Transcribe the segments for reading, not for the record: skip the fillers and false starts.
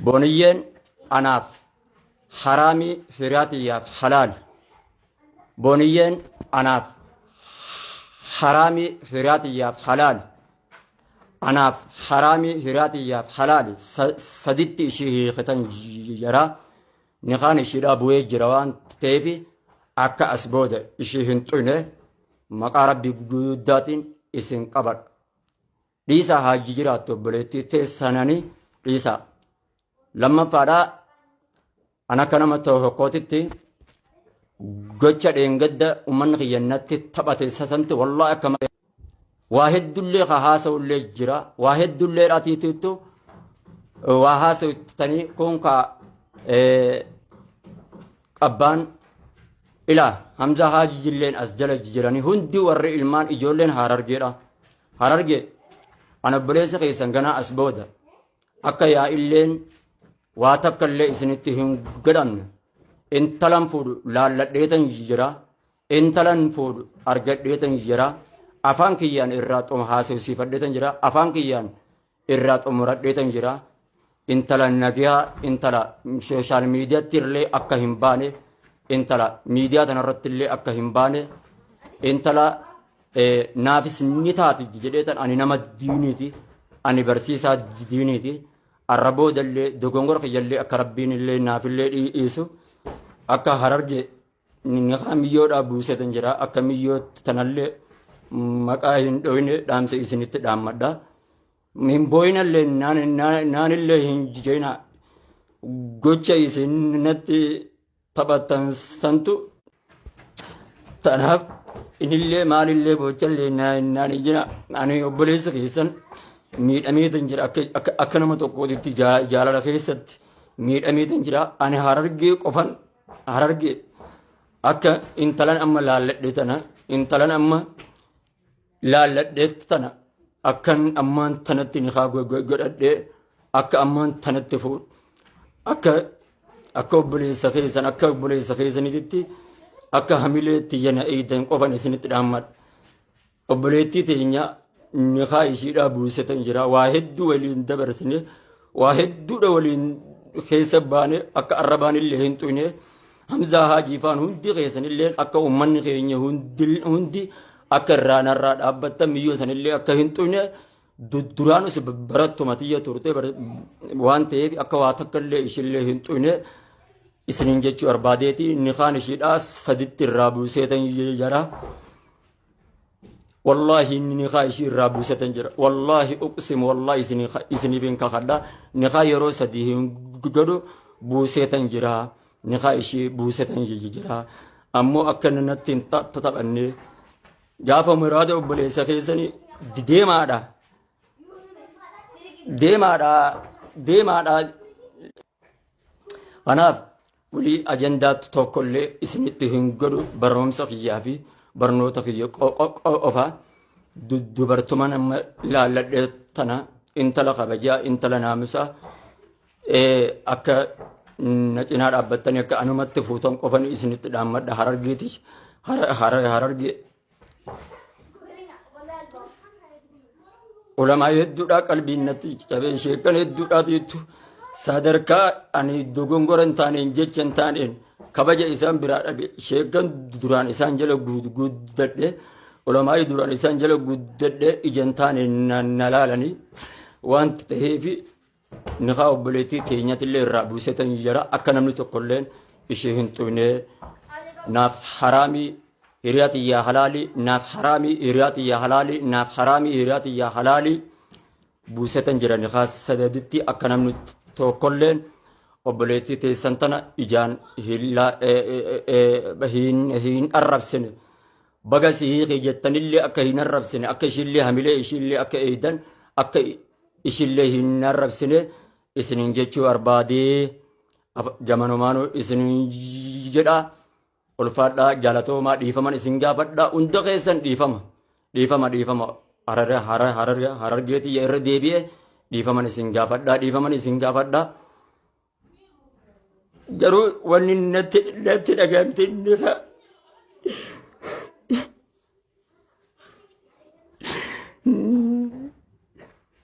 Booniyyeen anaaf haraamii hiriyaa tiyyaaf halaali. Booniyyeen anaaf haraamii hiriyaa tiyyaaf halaali. Anaaf haraamii hiriyaa tiyyaaf halaali. Saditti ishii hiikitan jira. Nikaan ishiidhaa bu'ee jira waan ta'eef akka as booda ishii hin xuyne maqaa rabbii guddaatiin isin qabadha. Dhiisaa haajji jiraattu obboleettii teessanani dhiisaa. Lammaffaadhaa an akka nama tokkootitti gocha dheengadda uummanni kiyya natti taphate sasanti wallaahi akka malee waa heddullee ka haasa'ullee jira waa heddullee dhatiituttu waa haasa'uttanii kun ka abbaan ilaa Hamzaa Haaji jilleen as jala jiranii hundi warri ilmaan ijoolleen Harargeedha. Harargee an obboleessa keessan ganaa as booda akka yaa'illeen waa takka illee isinitti hin godhamne intalan fuudhu laalladheetan jira intalan fuudhu argadheetan jira afaan kiyyaan irraa xuma haasofsiifadheetan jira afaan kiyyaan irraa xumuradheetan jira intala nagiyaa intala sooshaal miidiyaatti illee akka hin baane intala miidiyaa tanarratti illee akka hin baane intala naafis ni taati jedheetan ani nama diiniiti ani barsiisaa diiniiti arra boodallee dogongora kiyyallee akka rabbiin illee naafillee dhiisu akka hararge nikaa miyyoodhaa buusetan jira akka miyyoo tanallee maqaa hin dhoyne dhaamsa isinitti dhaammadha hin booyinallee naanillee hin jijjiirina gocha isinatti taphattan santu tanaaf inillee maalillee gochallee naan hin jira ani obboleessa keessan miidhameetan jira akka nama tokkootitti jaalala keessatti miidhameetan jira ani harargee qofan harargee akka intalan amma laalladhe tana intalan amma laalladhe tana akkan ammaan tanatti nikaa godhadhee akka ammaan tanatti fuudhu akka akka obboleessa keessan akka obboleessa keessanitti akka hamileetti yana eegdan qofan isinitti dhaammadha. Obboleettii teenya nikaa ishiidhaa buusetan jira. Waa hedduu waliin dabarsine, waa hedduudha waliin keessa baane akka arrabaan illee hin xuyne. Hamzaa Haajii faan hundi keessan illee akka uummanni keenya hundi akka irraa narraa dhaabbattan miyyoo san illee akka hin xuyne duraanus barattuma tiyya turte waan ta'eef akka waa takka illee ishillee hin xuyne isiniin jechuu barbaadeeti nikaan ishiidhaa saditti irraa buuseetan jira. Wallaahi inni nikaa ishii irraa buusatan jira. Wallaahi uqsimu wallaahi isiniif hin kakadha. Nikaa yeroo sadii hin godhu buuseetan jira. Nikaa ishii buusetan jira. Ammoo akka inni natti hin taphanne gaafa muraada obboleessa keessanii deemaadha. Deemaadha. Deemaadha. Kanaaf Wly ajandaa tokkollee isinitti hin godhu barnoomsa kiyyaa fi barnoota kiyya qofa dubartuman amma laalladhe tana intala kabajaa intala naamusaa akka na cinaa dhaabbattanii akka anumatti fuutan qofan isinitti dhaammadha harargeeti harargee Ulamaa hedduudhaa qalbiin natti cabee sheekkan hedduudhaa jettu sadarkaa ani dogongora hin taaneen jecha hin taaneen kabaja isaan biraa dhabe sheekkan duraan isaan jala guddadhe ulamaa duraan isaan jala guddadhe ija hin taaneen na laalanii waan ta'eef Nikaa obboleettii teenyatillee irraa buusetan jira akka namni tokkolleen ishee hin xuyne naaf haraamii hiriyaa tiyyaa halaalii naaf haraamii hiriyaa tiyyaa halaalii naaf haraamii hiriyaa tiyyaa halaalii buusetan jira nikaa sadaditti akka namni tokkolleen obboleettii teessan tana ijaan hin arrabsine baga si hiike jettanillee akka hin arrabsine akka ishiillee hamilee ishiillee akka eeydan akka ishillee hin arrabsine isinin jechuu barbaadee gamanumaanuu isinin jedha ulfaadhaa galatoomaa dhiifaman isin gaafadha hunda keessan dhiifama dhiifama dhiifama harare harare harargeetii irra deebi'e dhiifaman isin gaafadha dhiifaman isin gaafadha garuu wanni natti natti dhaga'amte inni kaa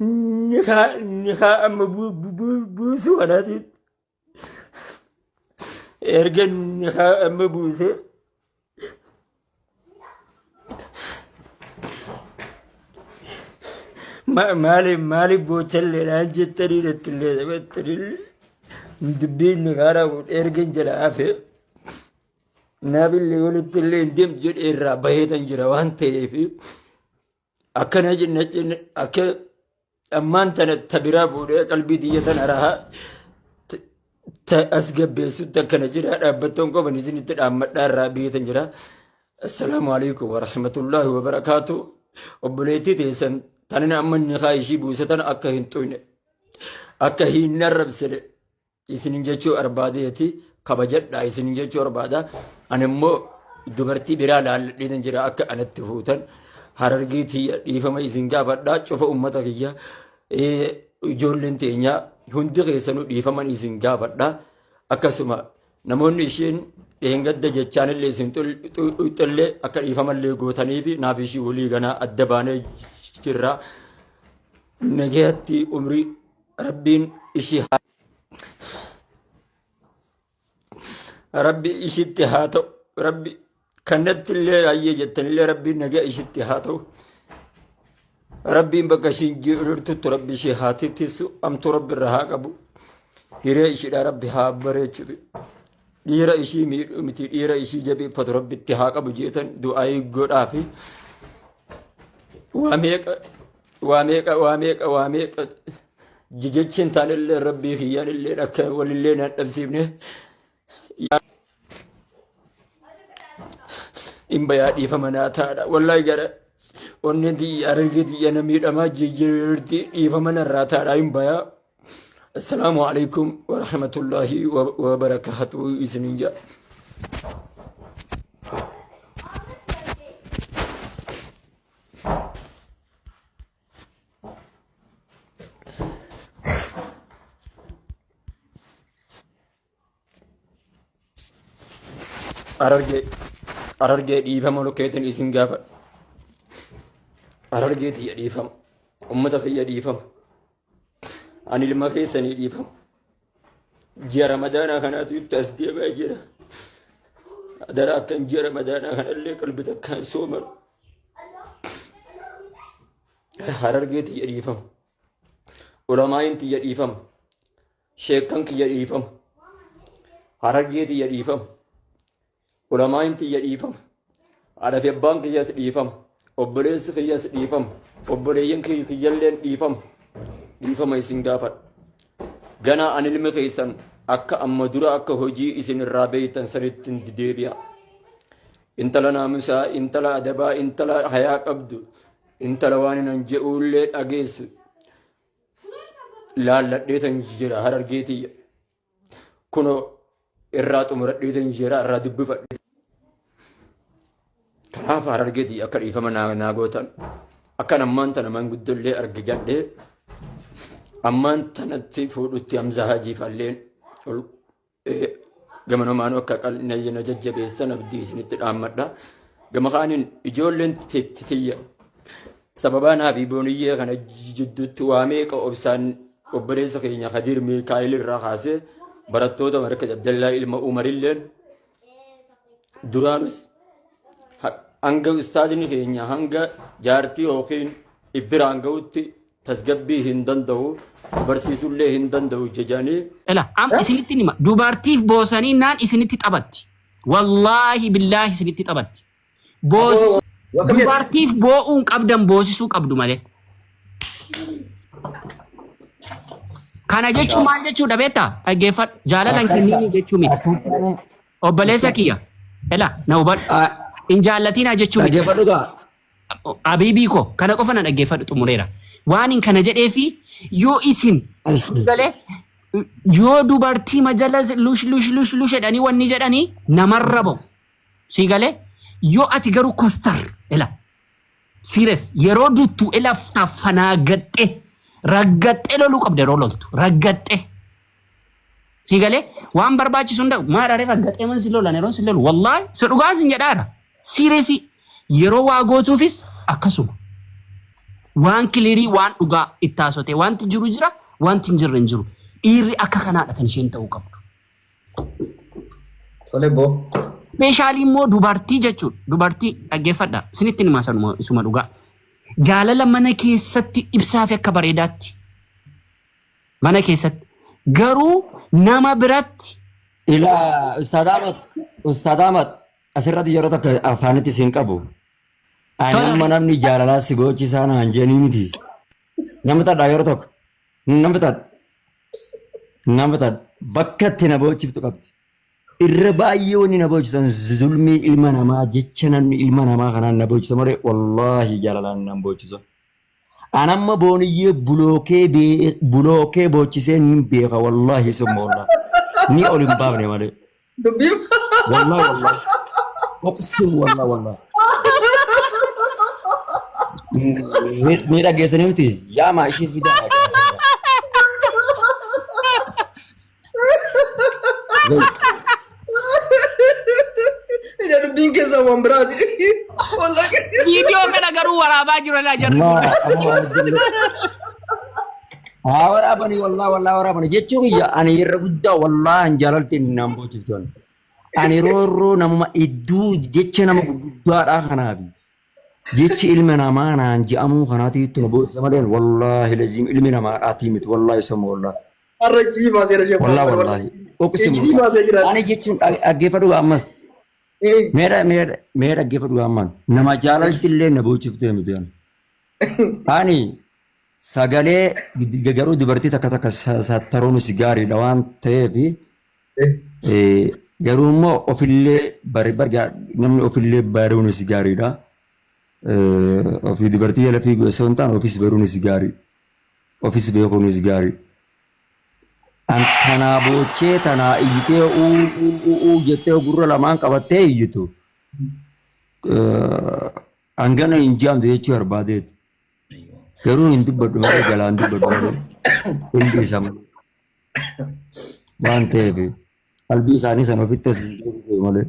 Nikaa nikaa amma buusuu kanaatiin erga nikaa amma buusee maaliif maaliif boochallee naan jettanii nattillee taphattanillee dubbiin nikaadhaa kun erga jala hafe naafillee walitti illee hin deemtu jedhee irraa baheetan jira waan ta'eef akkana jenna akka ammaan tana ta biraa fuudhee qalbii tiyya tana rahaa ta as gabbeessutti akkana jira dhaabbattoon qoban isinitti dhaammadhaa irraa biyya jira. Assalaamu alaikum warahmatullaahi wabarakaatu. Obboleettii teessan tanina amma nikaa ishii buusatan akka hin xuyne akka hin arrabsine isinin jechuu barbaadeeti kabajadhaa isinin jechuu barbaada. Ani immoo dubartii biraa laalladheetan jira akka anatti fuutan harargee tiyya dhiifama isin gaafadhaa cufa ummata kiyya ijoolleen teenyaa hundi keessanuu dhiifaman isin gaafadha. Akkasuma namoonni isheen dheengadda jechaanillee isin xuxxillee akka dhiifamallee gootaniifi naaf ishii walii ganaa adda baanee jirra. Nagayatti umrii rabbiin ishii haa rabbi ishitti haa ta'u rabbi kanatti illee hayyee jettanillee rabbiin nagaa ishitti haa ta'u rabbiin bakka ishiin jirtutti rabbi ishee haa tittisu amtuu rabbi irra haa qabu hiree ishiidha rabbi haa bareechu dhiira ishii miidhu miti dhiira ishii jabeeffatu rabbitti haa qabu jeetan du'aayii godhaa fi waa meeqa waa meeqa waa meeqa waa meeqa jechi hin taanellee rabbii kiyyaan illee akka walillee na dhabsiifne hin bayaa dhiifama naa taadha wallaahi gara onneen tiyya harargee tiyya na miidhamaa jijjiirti dhiifama narraa taadha hin bayaa assalaamu alaikum warahmatullaahi wabarakaatu isinin jedha. Harargee Harargee dhiifama lukkeetiin isin gaafadha. Harargee tiyya dhiifama. Uummata kiyya dhiifama. Ani ilma keessanii dhiifama. Ji'a Ramadaanaa kanaatu itti as deemaa jira. Adara akkan ji'a Ramadaanaa kanallee qalbi takkaan sooman. Harargee tiyya dhiifama. Ulamaa'iin tiyya dhiifama. Sheekkan kiyya dhiifama. Harargee tiyya dhiifama. Ulamaa'iin tiyya dhiifama. Haadha fi abbaan kiyyas dhiifama. Obboleessi kiyyas dhiifama. Obboleeyyan kiyyalleen dhiifama. Dhiifama isin gaafadha. Ganaa ani ilmi keessan akka amma dura akka hojii isin irraa beektan sanitti hin deebi'a. Intala naamusaa, intala adabaa, intala hayaa qabdu, intala waan nan je'uullee dhageessu laalladheetan jira harargee tiyya. Kunoo irraa xumuradheetan jira irraa dubbifadhe. Kanaaf harargee tiyya akka dhiifama naa gootan akkan ammaan tana manguddollee argigadhee ammaan tanatti fuudhutti Hamzaa Hajii falleen ol Gamanumaanuu akka na jajjabeessan abdii isinitti dhaammadha. Gama kaaniin ijoolleen tiyya sababaa naa fi booniyyee kana jidduutti waa meeqa obsaan obboleessa keenya Kadiir Miikaa'el irraa kaasee barattoota Markaz Abdallaa ilma Umarilleen duraanus hanga ustaazni keenya hanga jaartii yookiin ibbiraan ga'utti tasgabbii hin danda'u barsiisullee hin danda'u jejanii Ela am isinitti hima dubartiif boosanii naan isinitti taphatti. Wallaahi billaahi isinitti taphatti. Boosisuu Yoo akkam jedhu? dubartiif boo'uun qabdan boosisuu qabdu malee. Kana jechuun maal jechuudha beektaa? Dhaggeeffadhu. Jaalala hin Akkas kenniini ta'a. jechuu miti. Akkas ta'e. Obboleessa kiyya. Ela na hubadhu. Hin jaallatinaa jechuu miti. Dhaggeeffadhu gaa. Abiibii koo kana qofa na dhaggeeffadhu xumureera. Waan hin kana jedheefi yoo isin galee yoo dubartii majala lush lush lush lush jedhanii wanni jedhanii namarra ba'u. Sii galee yoo ati garuu kostar ela serious yeroo duttu ela fanaagadhe raggaxxee loluu qabda yeroo loltu raggaxxee. Sii galee waan barbaachisu hunda maadhaaree raggaxee man si lolan yeroo si lolu wallaahi si dhugaan sin jedhaara. Serious yeroo waa gootuufis akkasuma. Waan clear waan dhugaa itti haasote wanti jiru jira, wanti hin jirre hin jiru. Dhiirri akka kanaadha kan isheen ta'uu qabdu. Tole boo. Specially immoo dubartii jechuudha. Dubartii dhaggeeffadha. Isinitti himaa sanuma isuma dhugaa. Jaalala mana keessatti ibsaa fi akka bareedaatti. Mana keessatti. Garuu nama biratti Ilaa Ustaad Ahmad, Ustaad Ahmad asirratti yeroo tokko afaanitti siin qabu. Ani Tola. amma namni jaalalaa si boochisaa naan jedhanii miti. Nama tadhaa yeroo tokko. Nama tadha. Nama tadha. Bakka itti na boochiftu qabdi. Irra baay'ee wanni na boochisan zulmii ilma namaa, jecha namni ilma namaa kanaan na boochisa malee wallaahi jaalalaan nan boochisa. An amma booniyyee bulookee bulookee boochisee niin beeka, wallaahi summa wallaahi. Ni ol hin baafne malee. Dubbii. Wallaahi wallaahi. Uqsim wallaahi wallaahi. Ni dhageessanii miti? Yaama ishiis fidaa. Ija dubbiin keessaa waan biraati. Wallaahi. Viidiyoo kana garuu waraabaa jiru laa jarri. Amma amma waan jiru. Haa waraabanii, wallaahi wallaahi waraabanii jechuu kiyya, ani irra guddaa wallaahi hin jaalalti naan boochiftu ani. Ani roorroo namuma idduu jecha nama gurguddaadhaa kanaafi jechi ilma namaa naan je'amuu kanaatiitu na boochisa malee wallaahi laziim ilmi namaadhaatii miti, wallaahi sama wallaahi. Har'a iccitii baaseera sheekh Wallaahi Muhammad. wallaahi. Uqsimu. Iccitii baasee jira. Ani jechuun dhaggeeffadhu ammas. Mee mee mee dhaggeeffadhu ammaan. Nama jaalalti illee na boochiftee miti ani. Ani sagalee garuu dubartii takka takka sattaruunis gaariidha waan ta'eef, garuu immoo ofillee bari bargaa namni ofillee baruunis gaariidha. Ofii dubartii jala fiiguu osoo hin taane ofis baruunis gaarii. Ofis beekuunis gaarii. An tanaa boochee tanaa iyyitee uu uu uu uu jettee gurra lamaan qabattee iyyitu. Hangana hin jaamtu jechuu barbaadeeti. Garuu hin dubbadhu malee, jalaan dubbadhu malee hin dhiisa malee. Waan ta'eef qalbii isaanii sana ofitti as hin deebisu malee.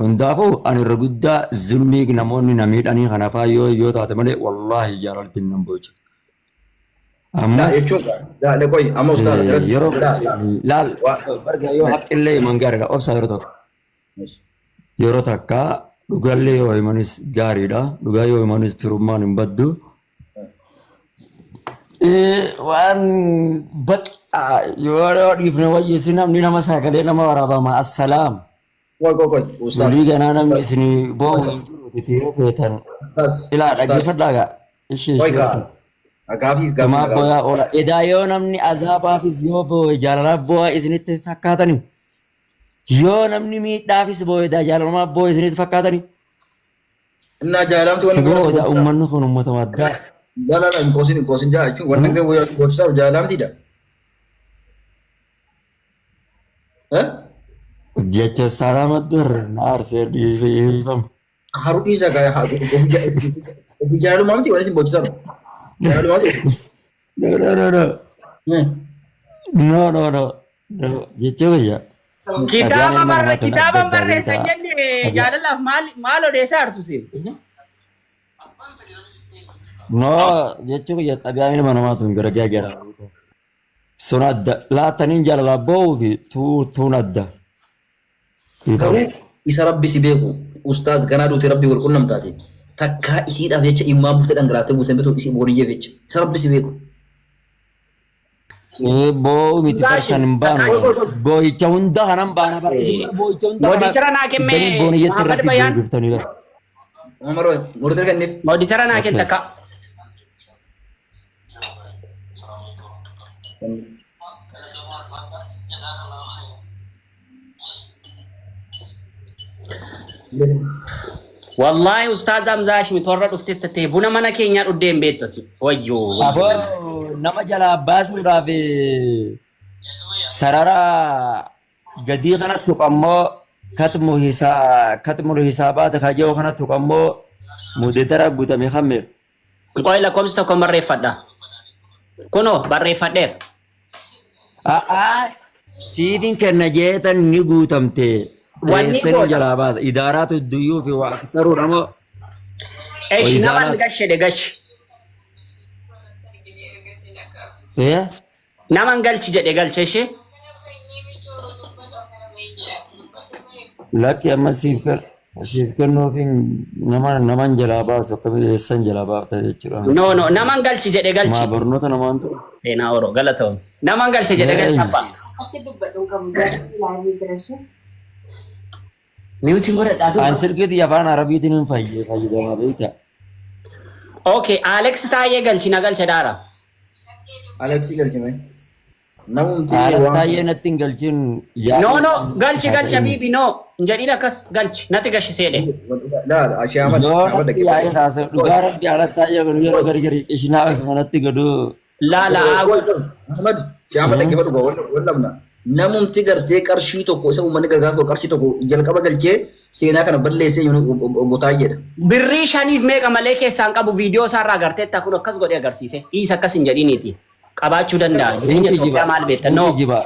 Hundaafuu ani irra guddaa zulmii namoonni na miidhanii kana faa yoo taate malee wallaahi jaalalti nan boocha. Laa Ammas jechuun laa qoy amma ustaaz asirratti yeroo laa laal waa barga yoo haqqillee himan gaariidha, obsa yeroo tokko. Yeroo takka dhugallee yoo himanis gaariidha. Dhugaa yoo himanis firummaan hin baddu. Waan baqa yoo dhiifne wayyisi namni nama sagalee nama waraabama assalaam. Qoy qoy qoy ustaaz. Walii ganaa namni isin boo'u hin jiru itti yoo feetan. Ustaaz. Ilaa Ustaaz. dhaggeeffadhaa gaa. Ishee Qoy ishee gaa gaafii gaafii Tumaa na gaafii. boo'aa oola. Edaa yoo namni azaabaafis yoo boo'e jaalalaaf boo'a isinitti fakkaatani. Yoo namni miidhaafis boo'e edaa jaalalummaaf boo'e isinitti fakkaatani. Innaa jaalalamtu Si wanni boo kun edaa uummanni kun uummata maddaa. Laa laa laa hin qoosin hin qoosin jaa jechuun wanni akka wayyaa boochisaa jaalalamtiidha. Eh? Jecha salaama dur na aarsee dhiifama. Haruu dhiisa gaa ofii jaalalummaa miti wanni isin boochisaa jaalalummaa miti. No no no no. No no no. No jechuu kiyya. Dhagaan Kitaaba ilma barre namaa tun adda kitaaba addaa barreessan beektaa. jenne jaalalaaf maal maal odeessaa jirtu siin? No jechuu kiyya, xabiyaan ilma namaa tun gara gara. Sun adda. Laataniin jaalala boo'uu fi tuun adda. Garuu isa rabbi si beeku ustaaz, ganaa duute rabbi wal qunnamtaate takkaa isiidhaaf jecha immaan buute dhangalaaftee buute bitu isii booniyyeef jecha isa rabbi si beeku. Boo'uu miti barsan hin baanu. Qoy qoy qoy. Boo'icha hunda kanan baana bara. Isin bara boo'icha hunda kana Moderator naa kenne fiddanii booniyyetti Muhammad irratti Bayaan. deebiftanii bara. Umar moderator kenniif. Moderator naa kenna takka. Wallaahi ustaaz Hamzaa Hashmi torra dhuftee ta'e buna mana keenyaa dhuddee hin beektu ati. Wayyoo. Aboo nama jalaa baasuudhaaf sarara gadii kana tuqammoo katmu hisaa katmul hisaabaati kajoo kana tuqammoo mudetara guutame kamme. Qoy lakkoofsi tokko barreeffadha. Kunoo barreeffadheera. A'aa siifin kenna jeetan ni guutamte. Wanni Eessanii goota. jalaa baasa. Idaaraatu duyyuu fi waa aktaruudha moo. Eshi naman Wayzaanaa. gash jedhe gash. Eh? Naman galchi jedhe galche ishee. Lakki amma siif kennuufiin nama naman jalaa baasu akkamitti eessan jalaa baafta jechuudha. No no naman galchi jedhe galchi. Maa barnoota namaan ta'u. Seenaa Oro galatoomsi. Naman galche jedhe galchi abbaa. Achi dubbadhu qabu ilaalii jira ishee. Mute iin godhadhaa. An silkiitii afaan Arabiitiin hin fayyadamaa beektaa. Okay, Alex Taayee galchi na galche daara. Aleksii galchime. Namumti Haala waan taayee natti hin galchin. No no galchi galchi habiibi no hin jedhin akkas galchi natti gashi seedhe. Laala Ashee Ahmad Yoo Ahmad natti yaa'ee haasa'u dhugaa rabbi haala taayee godhu yeroo gargari ishinaa osuma natti godhu. Laala Ahmad Shee Ahmad dhaggeeffadhu gaa wal dhabna. Namumti gartee qarshii tokko isa uummanni gargaarsu qarshii tokko jalqaba galchee seenaa kana balleessee obbo Taayyeedha. Birrii shaniif meeqa malee keessaan qabu viidiyoo isaarraa agarteetta kun akkas godhee agarsiise. Dhiisa akkas hin jedhiniiti. Qabaachuu danda'a. Jireenya Hin Itoophiyaa maal beekta? No. Hin kijiba.